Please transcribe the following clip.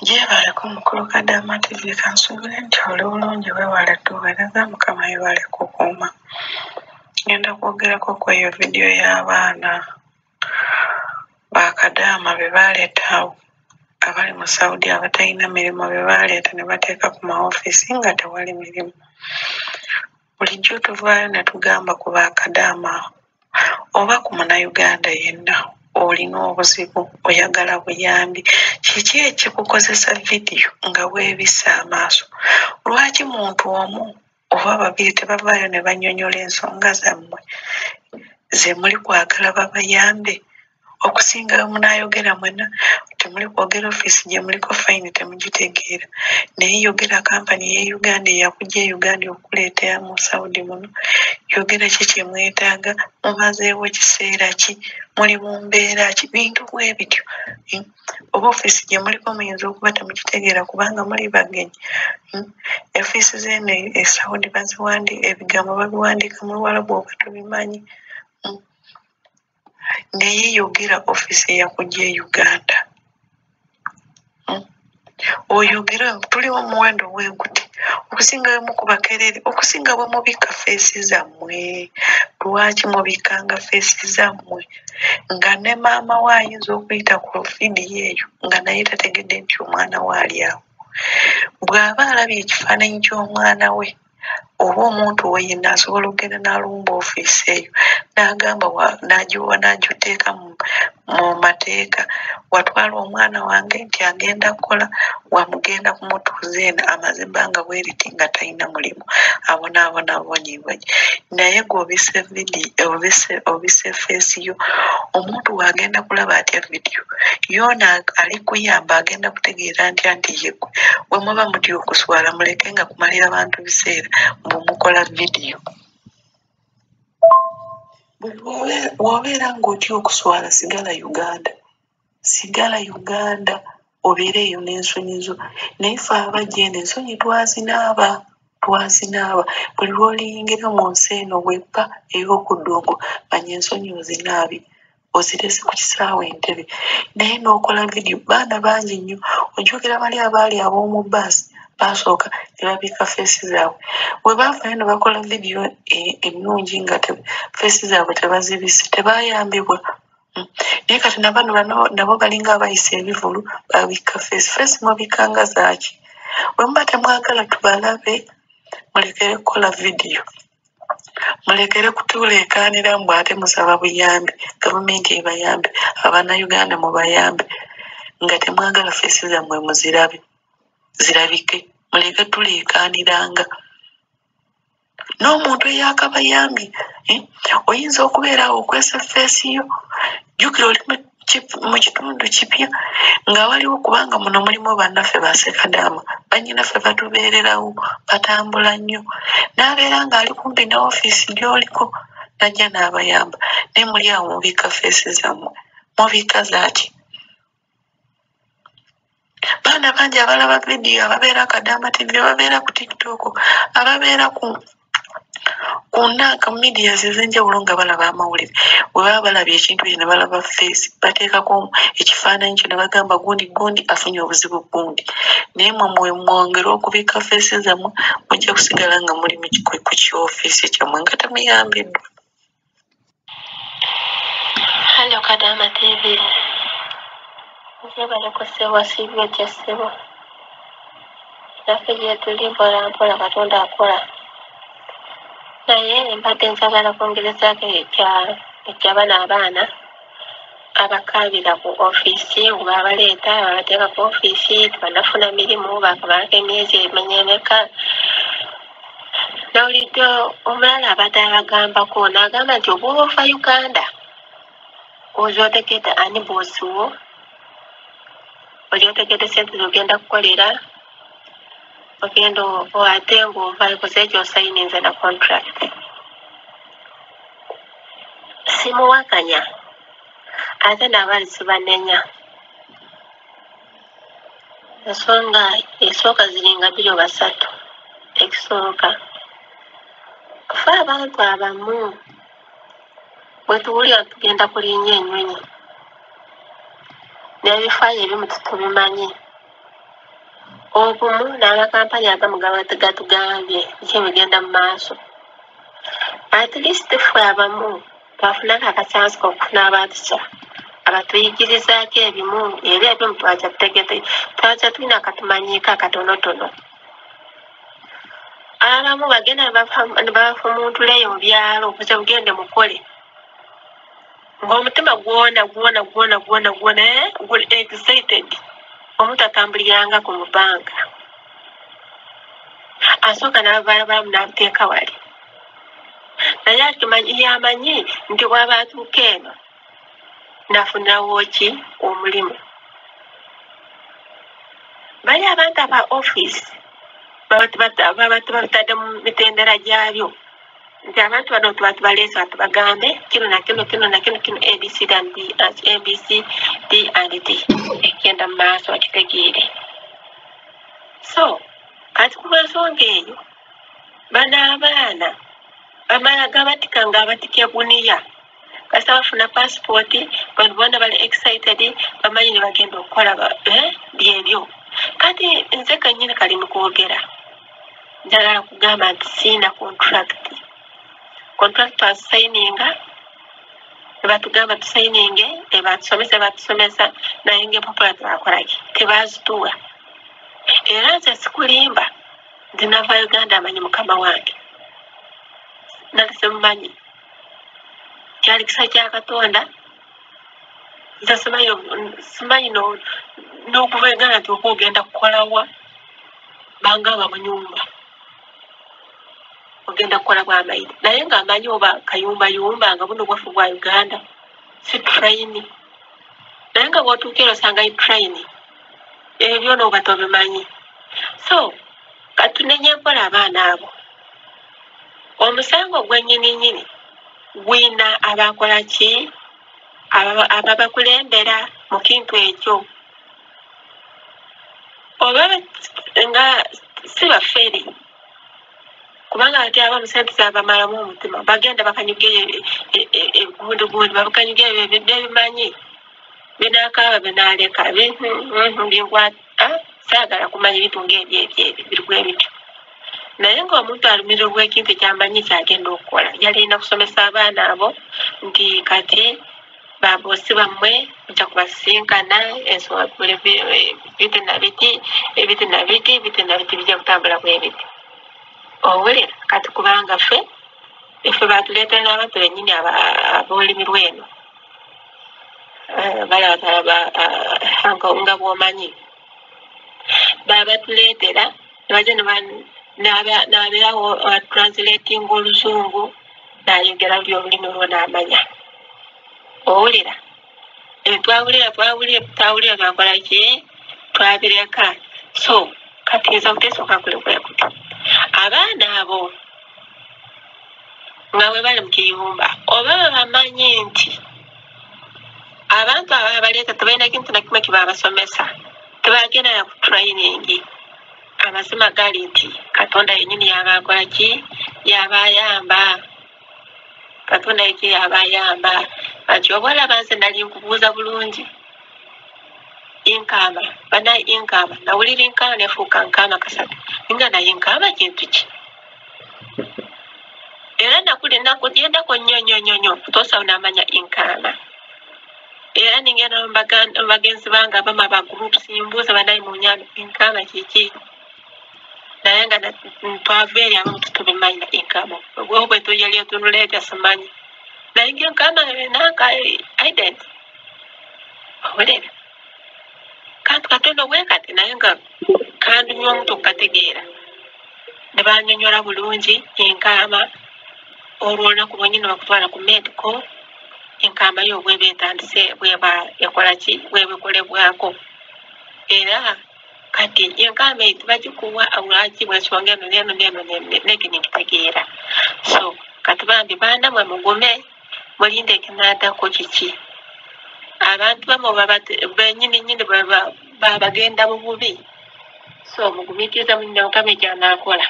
Gyebaleko mukulu Kadaama TV kansuubire nti oli bulungi weewale tuweereza Mukama yeebale kukuuma. Ngenda kwogerako ku eyo vidiyo y'abaana ba Kadaama be baleeta abali mu Saudi abatalina mirimu be baleeta ne bateeka ku mawofiisi nga tewali mirimu. Bulijjo tuvaayo ne tugamba ku ba Kadaama oba ku Munnayuganda yenna olina obuzibu oyagala buyambi kiki ekikukozesa vidiyo nga weebisse amaaso? Lwaki muntu omu oba babiri tebavaayo ne bannyonnyola ensonga zammwe ze muli kwagala babayambe? Okusinga munaayogera mwenna temuli kwogera ofiisi gye muliko fayini temugitegeera, naye yogera kampani ey'e Uganda eyakuggya e Uganda okukuleeta mu Saudi muno, yogera ki kye mwetaaga, mumazeewo kiseera ki, muli mu mbeera ki, bintu bwe bityo. Oba ofiisi gye muliko muyinza okuba temugitegeera kubanga muli bagenyi. Ofiisi z'eno e Saudi ebigambo babiwandiika mu Luwarabu oba tobimanyi. Naye yogera ofiisi eyakuggya e Uganda. Oyogere tuliwo omuwendo bwe guti okusinga bwe mukuba kerere, okusinga bwe mubikka feesi zammwe. Lwaki mubikkanga feesi zammwe nga ne maama we ayinza okuyita ku vidiyo eyo nga naye tategedde nti omwana we ali awo? Bw'aba alabye ekifaananyi ky'omwana we oba omuntu we yenna asobola okugenda n'alumba ofiisi eyo n'agamba n'agiwa n'agiteeka mu mateeka, watwala omwana wange nti agenda kukola, wamugenda kumutuuza eno amaze ebbanga bwe riti nga talina mulimu, abonaabona abonyibwa. Naye gwe obisse vidiyo, obisse feesi yo, omuntu w'agenda kulaba atya vidiyo yoona ali kuyamba agenda kutegeera ntya nti ye ggwe? Bwe muba mutya okuswala muleke nga kumalira bantu biseera mbu mukola vidiyo. Bw'obeera ng'otya okuswala sigala Uganda, sigala Uganda obeere eyo n'ensonyi zo. Naye ffe abajja eno ensonyi twazinaaba, twazinaaba. Buli lw'oliyingira mu nsi eno bw'eppa ey'okuddungu manya ensonyi ozinaabye, ozirese ku kisaawe Entebbe. Naye n'okola vidiyo, baana bangi nnyo ojjukira bali abaali ab'omu bbaasi baasooka ne babikka feesi zaabwe. Bwe baavaayo ne bakola vidiyo ennungi nga feesi zaabwe tebazibisse, tebaayambibwa. Naye kati na bano nabo balinga abayisa ebivvulu babikka feesi. Feesi mubikkanga zaaki? Bwe muba temwagala tubalabe mulekere kukola vidiyo, mulekere kutuleekaanira mbu ate musaba buyambi, gavumenti ebayambe, Abannayuganda mubayambe nga temwagala feesi zammwe muzirabe, zirabike, muleke tuleekaaniranga. N'omuntu eyakabayambye oyinza okubeera awo okwesa feesi yo, jjukira oli mu kitundu kipya nga waliwo, kubanga muno mulimu bannaffe ba Ssekadaama, bannyinaffe batubeererawo, batambula nnyo, n'abeera ng'ali kumpi ne ofiisi gy'oliko n'ajja n'abayamba. Naye muli awo mubikka feesi zammwe, mubikka zaaki? Baana bangi abalaba vidiyo, ababeera Kadaama TV, ababeera ku TikTok, ababeera ku nanka medias ez'enjawulo nga balaba amawulire. Bwe baba balabye ekintu ekyo ne balaba feesi, bateekako ekifaananyi kyo ne bagamba gundi gundi afunye obuzibu gundi. Naye mmwe mwongere okubikka feesi zammwe, mujja kusigala nga muli ku kyofiisi kyammwe nga temuyambiddwa. Hello Kadaama TV. Njebaleko ssebo, wasiibye otya ssebo? Naffe gye tuli mpola mpola Katonda akola. Naye mbadde njagala kwongerezaako ekya bano abaana abakaabira ku ofiisi nga babaleeta babateeka ku ofiisi tebannafuna mirimu, baakamalako emyezi emenya emeka. Nawulidde omulala abadde abagambako n'agamba nti obwoba ova Uganda oza otegedde ani boosi wo, oli otegedde ssente z'ogenda kukolera, ogenda ate ng'ovaayo koze ekyo osayininze na contract. Simuwakanya ate n'abali sibanenya. Ensonga esooka ziringa bbiri oba ssatu. Ekisooka, ffe abantu abamu bwe tuwulira tugenda kulinnya ennyonyi n'ebifaayo ebimu tetubimanyi. Obumu n'amakampani agamu gaba tegatugambye biki ebigenda mu maaso. At least ffe abamu twafunako akasansi k'okufuna abatukya abatuyigirizaako ebimu, era ebimu twajja tutegete, twajja tulina akatumanyiiko akatonotono. Abamu bagenda ne babafumuntuleyo mu byalo okuze mugende mukole, ng'omutima gwona gwona gwona gwona gwona guli excited. Omuntu atambulirangako mu bbanga asooka n'ababalabalamu n'abuteeka wali, naye akimanyi yamanyi nti bw'aba atuuka eno nafunawo ki omulimu. Bali abantu aba offisi baba tebabitadde mu mitendera gyabyo nti abantu bano tuba tubaleese tubagambe kino na kino kino na kino kino ABC and D, ABC D and D ekigenda mu maaso bakitegeere. So kati ku lw'ensonga eyo bano abaana bamala gabatika ng'abatikya guniya, kasita bafuna pasipooti bano bona bali excited, bamanyi ne bagenda okukola byebyo. Kati nze kennyini kali mu kwogera njagala kugamba nti siina contract. Contract twasayininga ne batugamba tusayininge, ne batusomesa naye ng'empapula tebakolaki, tebazituwa. Era nze sikulimba nti nava Uganda amanyi mukama wange, nali simumanyi, kyali kisa kya Katonda. Nze simanyi n'okuva Uganda nti oba ogenda kukolawa, bangamba mu nyumba ogenda kukola bw'amayidi, naye ng'amanyi oba kayumbayumba nga buno bwaffe bwa Uganda si traini, naye nga bw'otuuka era osanga traini ebyo n'oba tobimanyi. So katunenye mpola abaana abo. Omusango gwennyininyini gwina abakola ki, ababakulembera mu kintu ekyo, oba nga si bafere, kubanga ate abamu sente zabamalamu omutima, bagenda bakanyugeyo egundugundu, bakanyugeyo byebimanyi binaakaaba binaaleka binkwata, saagala kumanya ebintu ng'ebyo ebyo ebyo biri bwe bityo. Naye ng'omuntu alumirirwa ekintu ekyamanyi kyagenda okukola, yalina kusomesa abaana abo nti kati babosi bammwe mujja kubasisinkana ensonga buli biti na biti, ebiti na biti, biti na biti bijja kutambula bwe biti. Owulira kati kubanga ffe batuleetera n'abantu bennyini ab'olulimi lw'eno balaba nga bw'omanyi babatuleetera ne bajja n'abeerawo translating oluzungu n'ayogera luli olulimi lwo n'amanya. Owulira twawulira twawulira twawulira twakola ki, twabireka. So kati nza kuteesa okakulekwe kuti abaana abo nga bwe bali mu kiyumba oba babamanyi nti abantu ababaleeta tebalina kintu na kimu kibabasomesa, tebagenda na ku training. Amazima gali nti Katonda yennyini yaba akola ki, yabayamba. Katonda yeki yabayamba. Kati oba olaba nze nali nkubuuza bulungi inkaama bana inkaama nawulira inkaama nefuuka nkaama kasatu nga naye nkaama kintu ki, era nakugendako nnyo nnyo nnyo nnyo kutuusa n'amanya inkaama. Era ningenda mu bagenzi bange abamu aba groups mbuuza banaye munyambe inkaama kiki, naye nga twava eri abamu tetubimanyi na inkaama obwo bwe tuyali etunuleeta simanyi, naye nga inkaama nanka ident owulira kantu katono bwe kati, naye nga kandumya omuntu okukategeera. Ne bannyonnyola bulungi enkaama olwo olunaku lwennyini bakutwala ku medical, enkaama yo bweba etandise bweba ekola ki, bweba ekolebwako. Era kati enkaama eyo tebagikuwa lwaki bwensonga eno n'eno n'eno n'ekyo nkitegeera. So kati bambi baana mwe mugume mulinde ekinaddako kiki. Abantu bamu bennyini nnyini babagenda mu bubi, so mugumiikiriza mulinde Mukama ekyanaakola.